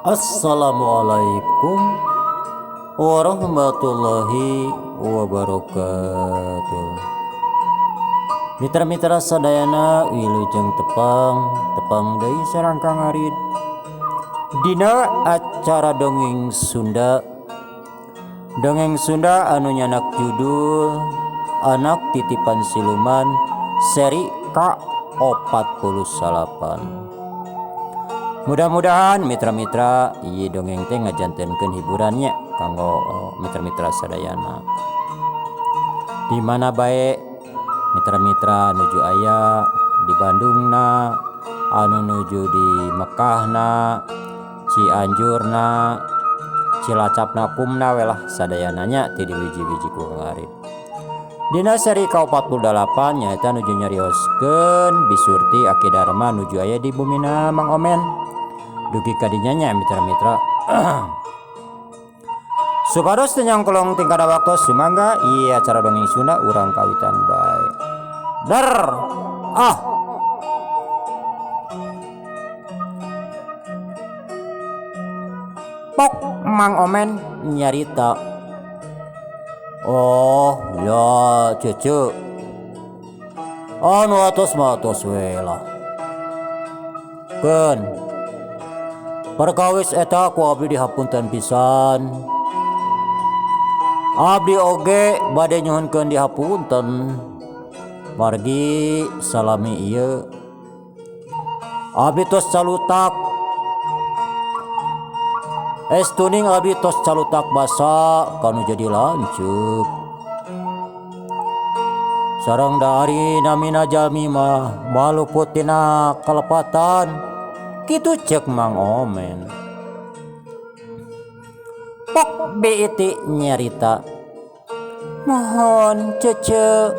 Assalamualaikum warahmatullahi wabarakatuh. Mitra-mitra sadayana wilujeng tepang, tepang deui sareng Kang Arid dina acara dongeng Sunda. Dongeng Sunda anu nyanak judul Anak Titipan Siluman seri K48. Mudah-mudahan mitra-mitra ieu dongeng teh ngajantenkeun hiburannya kanggo mitra-mitra sadayana. Di mana bae mitra-mitra nuju aya di Bandungna, anu nuju di Mekahna, Cianjurna, Cilacapna, Kumna we lah sadayana nya ti di wiji-wiji ku Kang Arif. Dina seri ka-48 nyaeta nuju nyarioskeun Bisurti Aki Darma nuju aya di bumina Mang Omen. Dugi ka dinya nya mitra-mitra. Supados teu nyangkolong tingkah waktos sumangga ieu acara dongeng Sunda urang kawitan bae. Der ah. Pok Mang Omen nyarita. Oh ya cucu. Anu atos mah atos we lah. Keun. Perkawis eta ku abdi dihapunten pisan. Abdi oge bade nyuhunkeun dihapunten. Margi salami ieu. Abdi tos calutak. Estuning abdi tos calutak basa kanu jadi lanceuk. Sareng da ari namina jalmi mah maluput tina kalepatan. Kitu cek Mang Omen. Pok BIT nyarita. Mohon cece.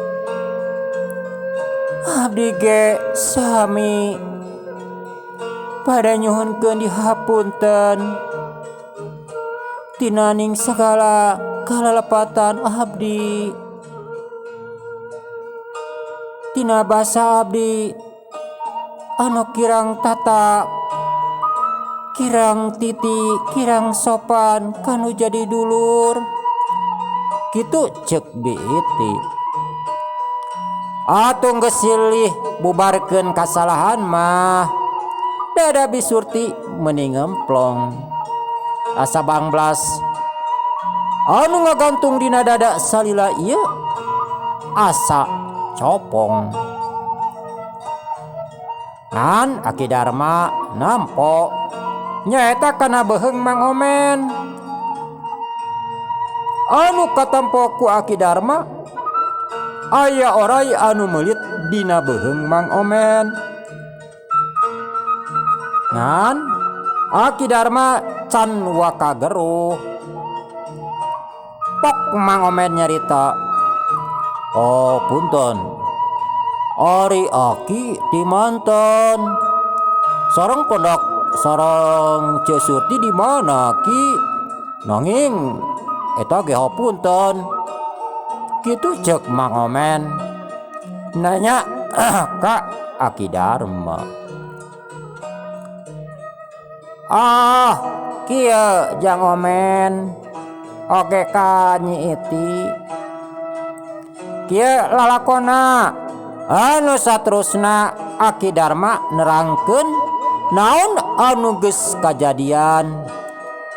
Abdi ge sami pada nyuhunkeun dihapunten. Tinaning sagala kalalepatan abdi. Tina basa abdi anu kirang tata, kirang titi, kirang sopan kanu jadi dulur. Kitu cek BIT. Atuh geus silih bubarkeun kasalahan mah. Dada Bisurti meuni ngemplong. Asa bangblas anu ngagantung dina dada salila ieu asa copong. Ngan Aki Darma nampo nyaeta kana beuheung Mang Omen. Anu katempo ku Aki Darma aya orai anu meulit dina beuheung Mang Omen. Ngan Aki Darma can wakageruh. Pok Mang Omen nyarita. Oh punten. Ari Aki di mantan. Sareng pondak sareng Ceu Surti di mana Ki? Nanging eta ge hapunten. Kitu cek Mang Omen. Nanya ka Aki Darma. Ah, kieu Jang Omen. Oge ka Nyi Iti. Kieu lalakona. Anu saterusna Aki Darma nerangkeun naon anu geus kajadian.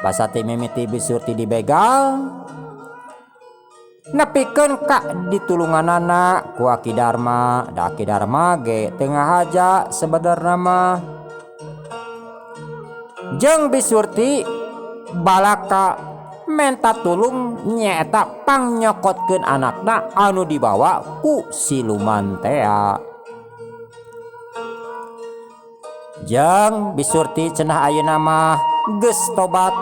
Basa teh mimiti Bisurti dibegal. Nepikeun ka ditulunganana ku Aki Darma. Da Aki Darma ge teu ngahaja sebenarna mah. Jeung Bisurti balaka menta tulung nyaeta pangnyokotkeun anakna anu dibawa ku siluman tea. Jeung Bisurti cenah ayeuna mah geus tobat.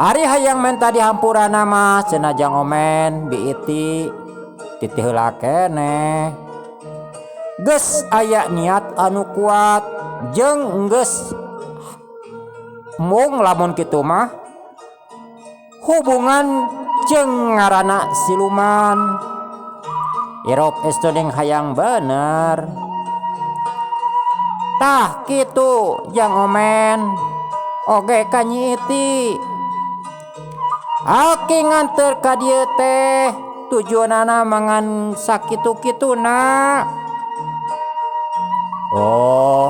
Ari hayang menta dihampurana mah cenah Jang Omen biiti titih heula keneh. Geus aya niat anu kuat jeung geus mung lamun kitu mah hubungan jeung ngaranna siluman. Irop estuning hayang bener. Tah kitu Jang Omen. Oge ka Nyi Iti. Aki nganteur ka dieu teh tujuanana mangan sakitu-kituna. Oh,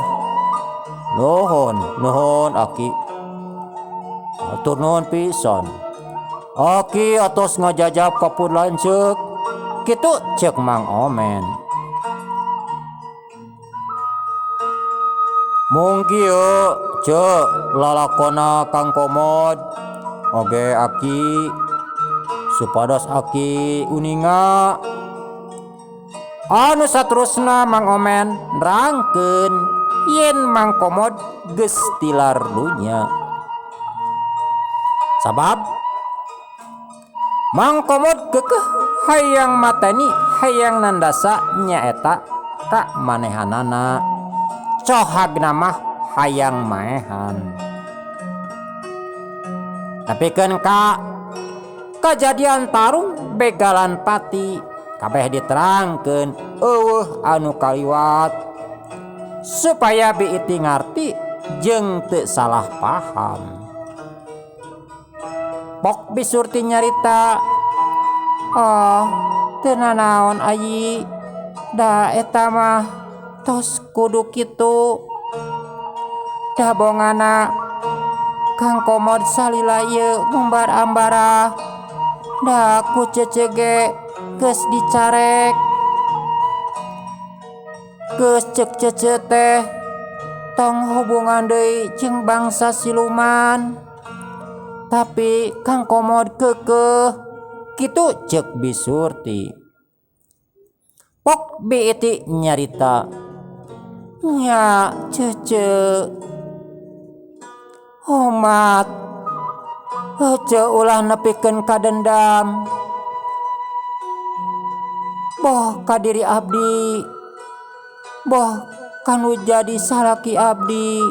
nuhun, nuhun aki. Hatur nuhun pisan. Aki atos ngajajab ka pun lanceuk. Kitu ceuk Mang Omen. Mung kieu ceu lalakona Kang Komod oge aki supados aki uninga. Anu saterusna Mang Omen nerangkeun yen Mang Komod geus tilar dunya. Sabab Mang Komod keukeuh hayang mateni hayang nandasa nyaeta ka manehanana. Cohagna mah hayang maehan. Nepikeun ka kajadian tarung begalan pati kabeh diterangkeun eueuh anu kaliwat supaya Bi Iti ngarti jeung teu salah paham. Pok Bi Surti nyarita, "Oh, teu nanaon ayi, da eta mah tos kudu kitu. Da bongana Kang Komod salila ieu ngumbar ambarah, da ku cece ge geus dicarek. Geus ceuk cece teh tong hubungan deui jeung bangsa siluman. Tapi Kang Komod keukeuh." Kitu ceuk Bi Surti. Pok Bi Iti nyarita, "Nya cece omat ece ulah nepikeun ka dendam. Boh ka diri abdi, boh kanu jadi salaki abdi.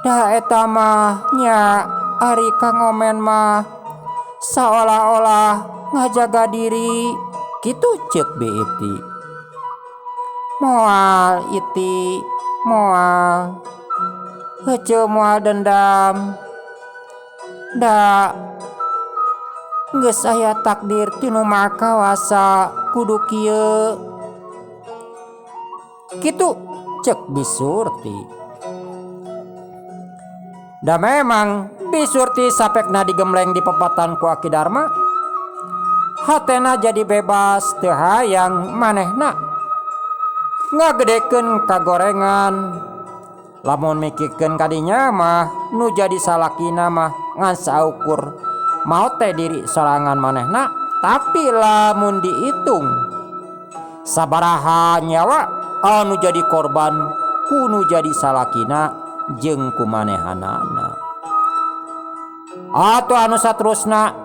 Da eta mah nya ari Kang Omen mah saolah-olah ngajaga diri." Kitu ceuk Bi Iti. Moal Iti, moal. Heuceu moal dendam. Da geus aya takdir ti nu Maha Kawasa kudu kieu. Kitu ceuk Bi Surti. Da memang Bi Surti sapekna digembleng di pepatan ku Aki Darma. Hatena jadi bebas teu hayang manehna ngagedekeun kagorengan. Lamun mikirkeun kadinya mah nu jadi salakina mah ngan saukur maot teh diri sorangan manehna, tapi lamun diitung sabaraha nyawa anu jadi korban ku nu jadi salakina jeung ku manehanana. Atuh anu saterusna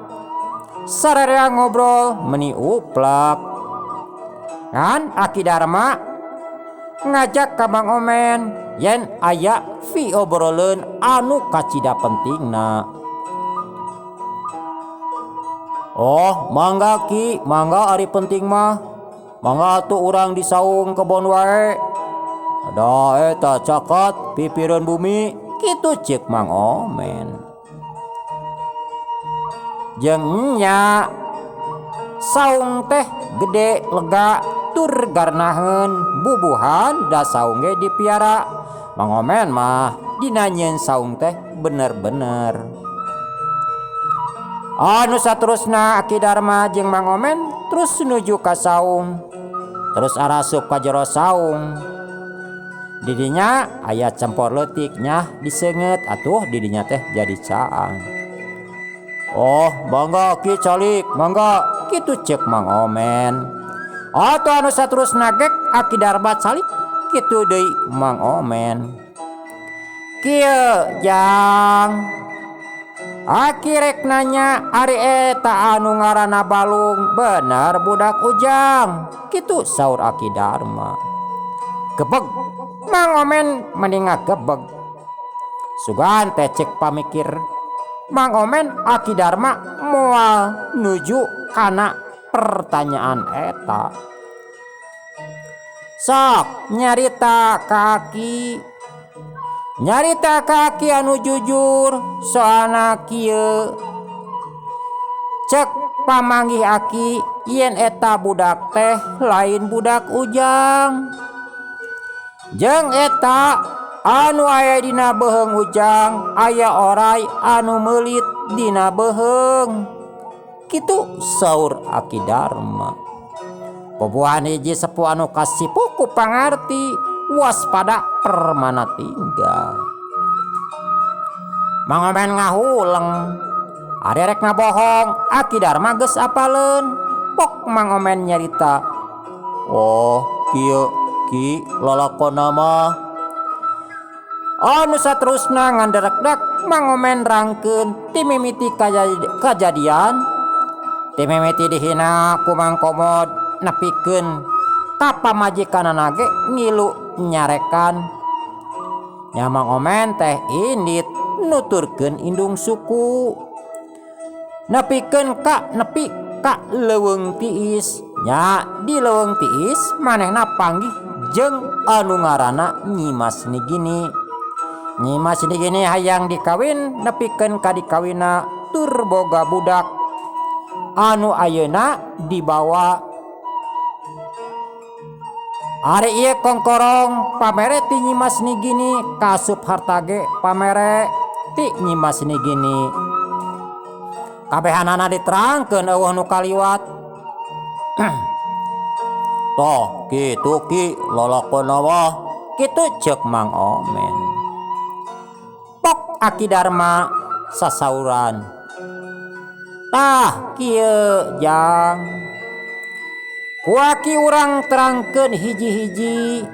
sararea ngobrol meni uplak. Ngan Aki Darma ngajak ka Mang Omen yen aya vi obroleun anu kacida pentingna. Oh, mangga Ki, mangga ari penting mah. Mangga atuh urang di saung kebon wae. Da eta cakat pipireun bumi, kitu ceuk Mang Omen. Jeung nya saung teh gede lega tur garnaheun bubuhan da saung ge dipiara. Mang Omen mah dina nyieun saung teh bener-bener. Anu saterusna Aki Darma jeung Mang Omen terus nuju ka saung. Terus arasup ka jero saung. Didinya aya cempor leutik nyah diseungeut atuh didinya teh jadi caang. Oh, mangga Ki calik, mangga, kitu ceuk Mang Omen. Atuh anu saterusna gek Aki Darma calik, kitu deui Mang Omen. Kieu jang. Aki rek nanya ari eta anu ngaranna Balung bener budak Ujang, kitu saur Aki Darma. Gebeg, Mang Omen meni ngagebeg. Sugan teh ceuk pamikir Mang Omen Aki Darma moal nuju kana pertanyaan eta. Sok nyarita ka Aki. Nyarita ka aki anu jujur soalna kieu. Cek pamanggih aki yen eta budak teh lain budak Ujang. Jeung eta anu aya dina beuheung Ujang aya oray anu meulit dina beuheung. Kitu saur Aki Darma. Pupuhan hiji sepuh anu kasipu ku pangarti waspada permana tinggal. Mang Omen ngahuleng. Ari rek ngabohong, Aki Darma geus apaleun. Pok Mang Omen nyarita. Oh, kieu ki lalakonna mah. Anu saterusna nganderekdak Mang Omen rangkeun ti mimiti kajadian. Ti mimiti dihina ku Mang Komod nepikeun ka pamajikanana ge ngilu nyarekan. Nya Mang Omen teh indit nuturkeun indung suku. Nepikeun ka nepi ka leuweung tiis. Nya di leuweung tiis manehna panggih jeung anu ngaranna Nyi Mas Nigini. Nyi Mas Nigini hayang dikawin nepikeun ka dikawinna tur boga budak anu ayeuna dibawa. Ari ieu kongkorong pamere ti Nyi Mas Nigini kaasup harta ge pamere ti Nyi Mas Nigini. Kabehanana diterangkeun eueuh nu kaliwat. Toh kitu ki lalakonna mah kitu ceuk Mang Omen. Pok Aki Darma sasauran. Tah kieu jang. Ku aki urang terangkeun hiji-hiji.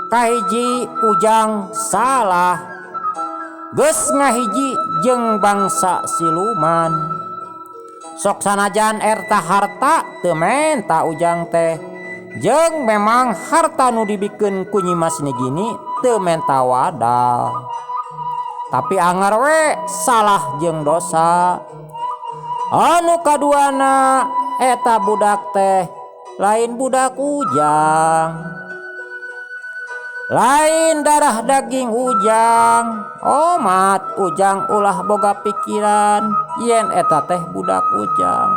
Kahiji Ujang salah. Geus ngahiji jeung bangsa siluman. Sok sanajan erta harta teu menta Ujang teh. Jeung memang harta nu dibikeun ku Nyi Mas Nigini teu menta wadal. Tapi anger we salah jeung dosa. Anu kaduana eta budak teh lain budak Ujang. Lain darah daging Ujang. Omat Ujang ulah boga pikiran yen eta teh budak Ujang.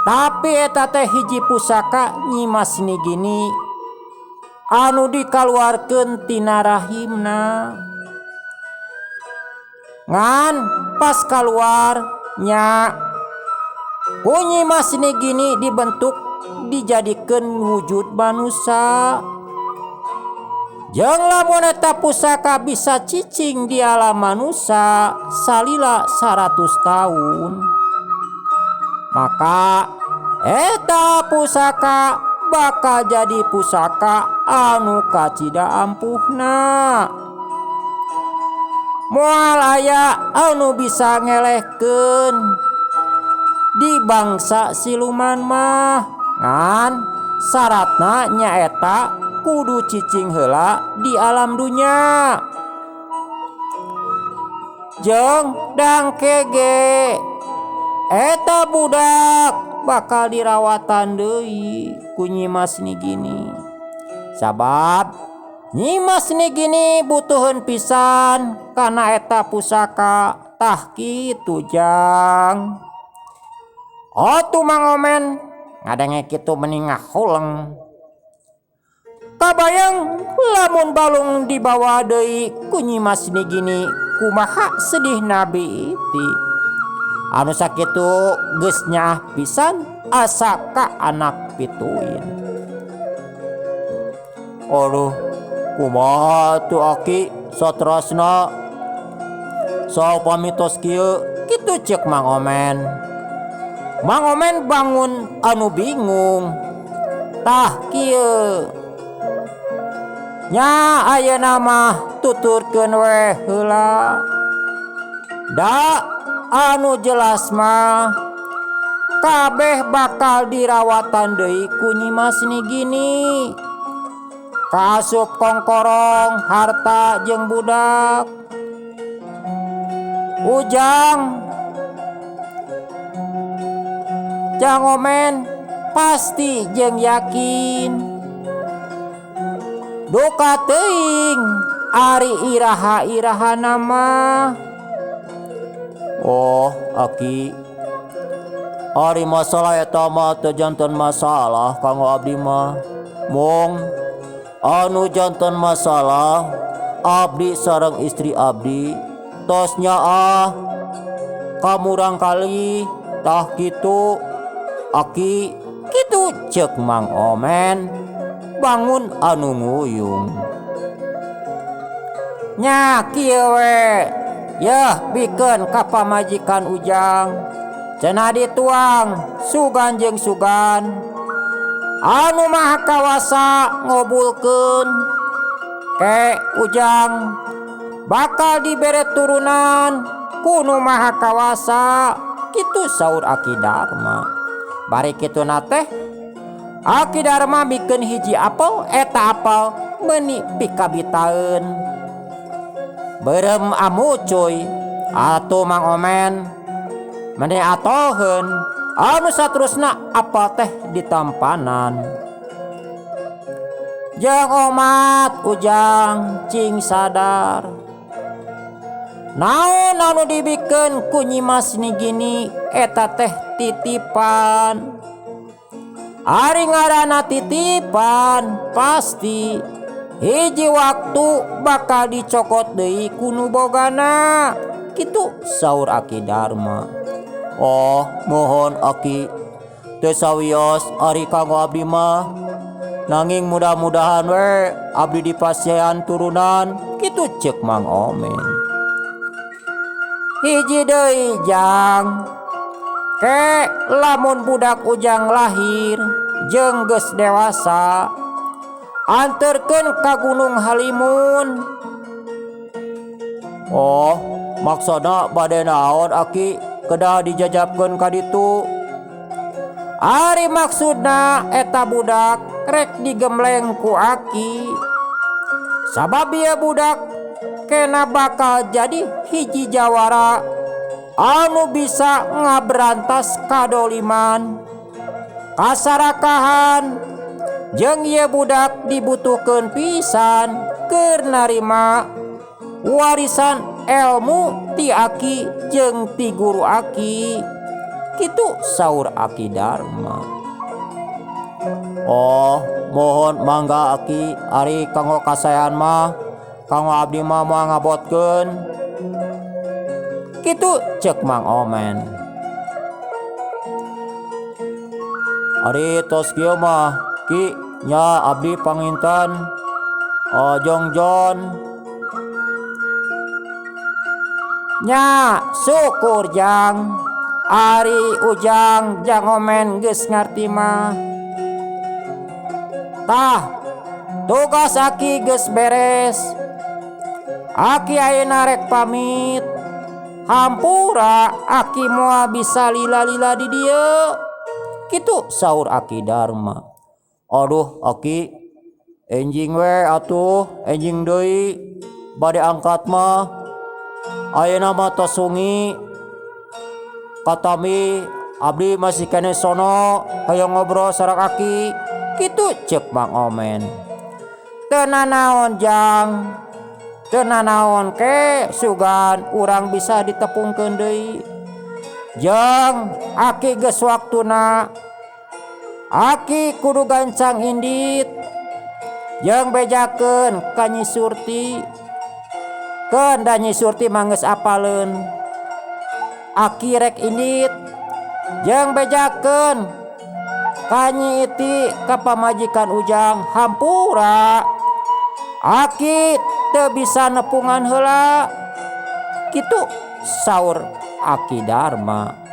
Tapi eta teh hiji pusaka Nyi Mas Nigini anu dikaluarkeun tina rahimna. Ngan pas kaluar nya ku Nyi Mas Nigini dibentuk dijadikeun wujud manusa. Jeung lamun eta pusaka bisa cicing di alam manusa salila 100 tahun, maka eta pusaka bakal jadi pusaka anu kacida ampuhna. Moal aya anu bisa ngelehkeun di bangsa siluman mah. Ngan syaratna nyaeta kudu cicing heula di alam dunya. Jeung dangkege eta budak bakal dirawatan deui ku Nyi Mas Nigini. Sabab Nyi Mas Nigini butuheun pisan kana eta pusaka. Tah kitu jang. Atuh Mang Omen ngadenge kitu meni ngahuleng. Kabayang lamun balung dibawa deui ku Nyi Mas Nigini kumaha sedih Nabi iti. Anu sakitu geus nyaah pisan asa ka anak pituin. Aduh, kumaha tuh aki saterasna? Saha pamitos kieu? Kitu ceuk Mang Omen. Mang Omen bangun anu bingung. Tah kieu. Nya ayeuna mah tuturkeun we heula. Da anu jelas mah kabeh bakal dirawatan deui ku Nyi Mas Nigini. Kaasup kongkorong harta jeung budak. Ujang Jang Omen pasti jeung yakin. Duka teuing Ari iraha-irahana mah. Oh aki Ari masalah eta mah teu janten masalah kanggo abdi mah. Mung anu janten masalah abdi sareng istri abdi tos nyaah ka murangkalih tah kitu aki kitu ceuk Mang Omen bangun anu nguyung. Nya kieu we yeuh bikeun ka pamajikan Ujang cenah dituang sugan jeung sugan anu maha kawasa ngobulkeun ke Ujang bakal dibere turunan ku nu maha kawasa kitu saur Aki Darma. Bari kituna teh Aki Darma mikeun hiji apel eta apel meuni pikabitaeun. Beureum amucuy atuh Mang Omen meni atoheun anu saterusna apel teh ditampanan. Jeung omat Ujang cing sadar. Naon anu dibikeun ku Nyimas Nigini eta teh titipan. Ari ngaranna titipan pasti hiji waktu bakal dicokot deui ku nu bogana. Kitu saur Aki Darma. Oh mohon Aki teu sawios ari kanggo abdi mah. Nanging mudah-mudahan we abdi dipasihan turunan kitu ceuk Mang Omen. Hiji deui Jang ke lamun budak Ujang lahir jeung geus dewasa anterkeun ka Gunung Halimun. Oh maksudna bade naon Aki kedah dijajabkeun ka ditu. Ari maksudna eta budak rek digembleng ku Aki. Sabab ieu budak kena bakal jadi hiji jawara anu bisa ngaberantas kadoliman kasarakahan jeung ieu budak dibutuhkeun pisan keur narima warisan elmu ti Aki jeung ti guru Aki. Kitu saur Aki Darma. Oh mohon mangga Aki ari kanggo kasaean mah kanggo abdi mah moal ngabotkeun. Kitu ceuk Mang Omen. Ari tos kieu mah Ki nya abdi panginten jongjon. Nya syukur Jang ari Ujang Jang Omen geus ngarti mah. Tah tugas Aki geus beres. Aki ayeuna rek pamit. Hampura Aki moal bisa lila-lila di dieu. Kitu saur Aki Darma. Aduh Aki enjing we atuh enjing deui bade angkat mah. Ayeuna mah tos sungi. Katami abdi masih keneh sono hayang ngobrol sareng Aki. Kitu ceuk Mang Omen. Teu nanaon Jang. Teu nanaon ke sugan urang bisa ditepungkeun deui. Jeung Aki geus waktuna. Aki kudu gancang indit. Jeung bejakeun ka Nyi Surti. Keun da Nyi Surti mah geus apaleun. Aki rek indit. Jeung bejakeun ka Nyi Iti ka pamajikan Ujang hampura. Aki teu bisa nepungan heula. Kitu saur Aki Darma.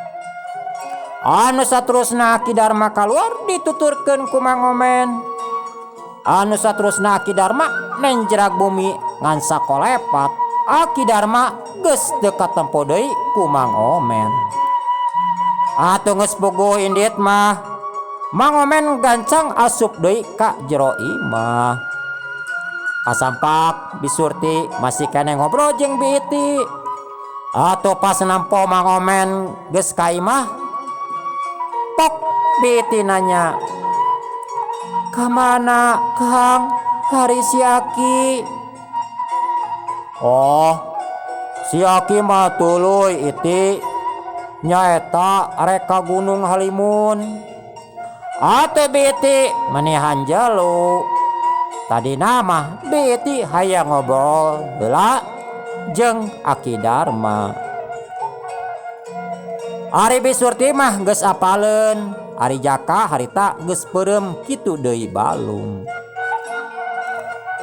Anu saterusna Aki Darma kaluar dituturkeun ku Mang Omen. Anu saterusna Aki Darma nenjrag bumi ngan sakolepat. Aki Darma geus teu katempo deui ku Mang Omen. Atuh geus puguh indit mah Mang Omen gancang asup deui ka jero imah. Kasampak Bi Surti masih keneh ngobrol jeung Bi Iti. Atuh pas nempo Mang Omen geus ka imah, pok Bi Iti nanya, Kamana Kang hari si Aki? Oh si aki mah tuluy iti nyaeta rek ka Gunung Halimun. Atuh Bi Iti meni hanjelu. Tadina mah Bi Iti hayang ngobrol heula jeung Aki Darma. Ari Bi Surti mah geus apaleun, ari Jaka harita geus peureum kitu deui balung.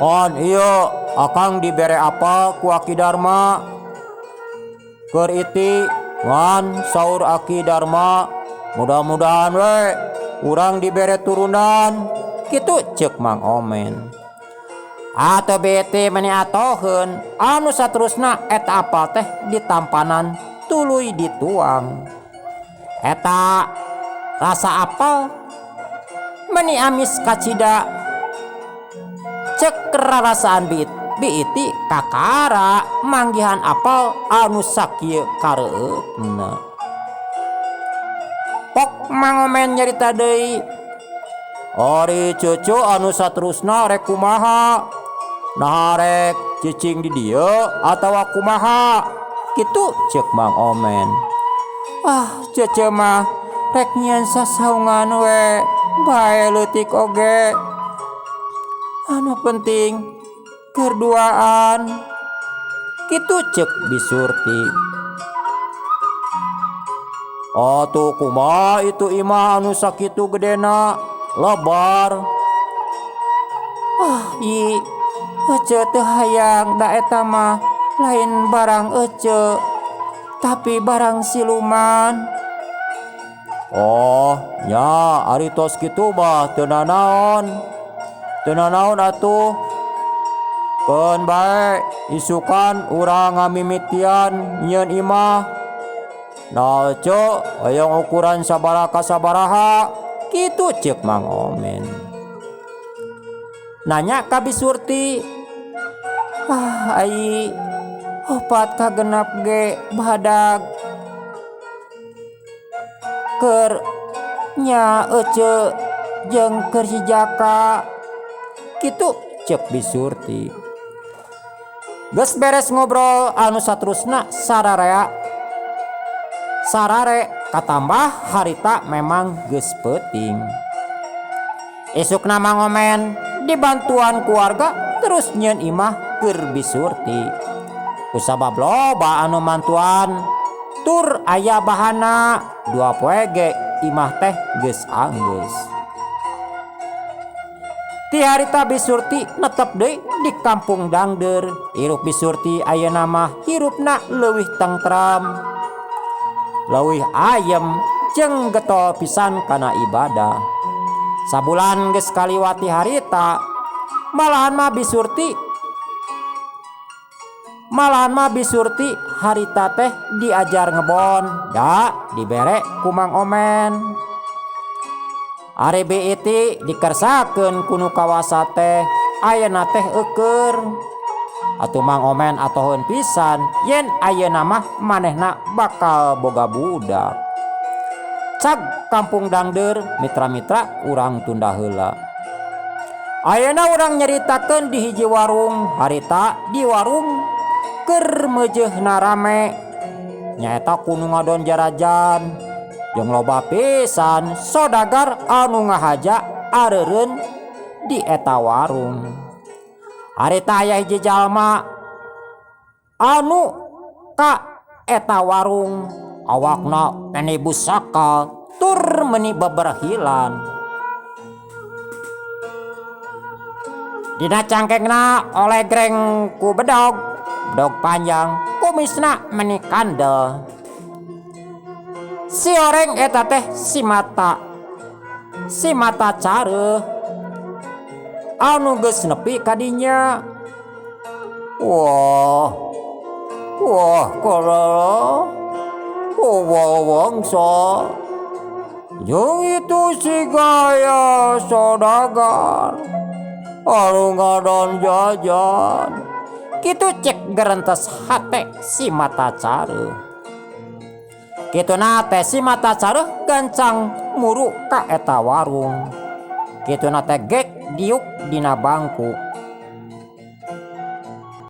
On ieu akang dibere apal ku Aki Darma. Keur iti ngan saur Aki Darma mudah-mudahan we urang dibere turunan kitu ceuk Mang Omen. Atuh Bi Iti meni atoheun anu saterusna eta apal teh ditampanan tuluy dituang. Eta rasa apal meni amis kacida cek rarasaan Bi Iti kakara manggihan apal anu sakieu kareueupna. Pok Mang Omen nyarita deui. Ari cece anu saterusna rek kumaha? Naha rek cicing di dieu atawa kumaha? Kitu ceuk Mang Omen. Ah cece mah rek nyieun sasaungan we bae leutik oge. Anu penting keur duaan. Kitu ceuk Bi Surti. Atuh kumaha itu imah anu sakitu gedena lebar. Ah i ece teu hayang da eta mah lain barang ece tapi barang siluman. Oh nya ari tos kitu mah teu nanaon. Teu nanaon atuh. Keun bae isukan urang ngamimitian nyieun imah. Nah ece hoyong ukuran sabaraha ka sabaraha kitu ceuk Mang Omen. Nanya ka Bi Surti. Ah ai opat ka genap ge badag. Keur nya ece jeung keur si Jaka kitu ceuk Bi Surti. Geus beres ngobrol anu saterusna sararea sarare katambah harita memang geus peuting. Isukna Mang Omen dibantuan keluarga terus nyieun imah keur Bi Surti. Kusabab loba anu mantuan tur aya bahana dua poe ge imah teh geus anggeus. Ti harita Bi Surti netep deui di kampung Dangdeur. Hirup Bi Surti ayeuna mah hirupna leuwih tengtram, leuwih ayem jeung getol pisan kana ibadah. Sabulan geus kaliwati harita, malahan mah Bi Surti harita teh diajar ngebon, da dibere ku Mang Omen. Ari Bi Iti dikersakeun ku nu kawasa teh, ayeuna teh eukeur. Atuh Mang Omen atoheun pisan yen ayeuna mah manehna bakal boga budak. Cag kampung Dangdeur mitra-mitra urang tunda heula. Ayeuna urang nyaritakeun di hiji warung harita di warung keur meujeuhna rame. Nyaeta ku nu ngadon jarajan jeung loba pisan sodagar anu ngahaja areureun di eta warung. Harita aya hiji jalma anu ka eta warung awakna meni busakal tur meni beberhilan. Dina cangkengna oleh greng ku bedog, bedog panjang, kumisna meni kandel. Si oreng eta teh si mata careuh anu geus nepi ka dinya. Wah, wah kololo, wah wangsa, jeung itu si gaya sodagar, anu ngadon jajan. Kitu cek gerentes hate si mata careuh. Kituna teh si mata careuh gancang muru ka eta warung. Kituna teh gek diuk dina bangku.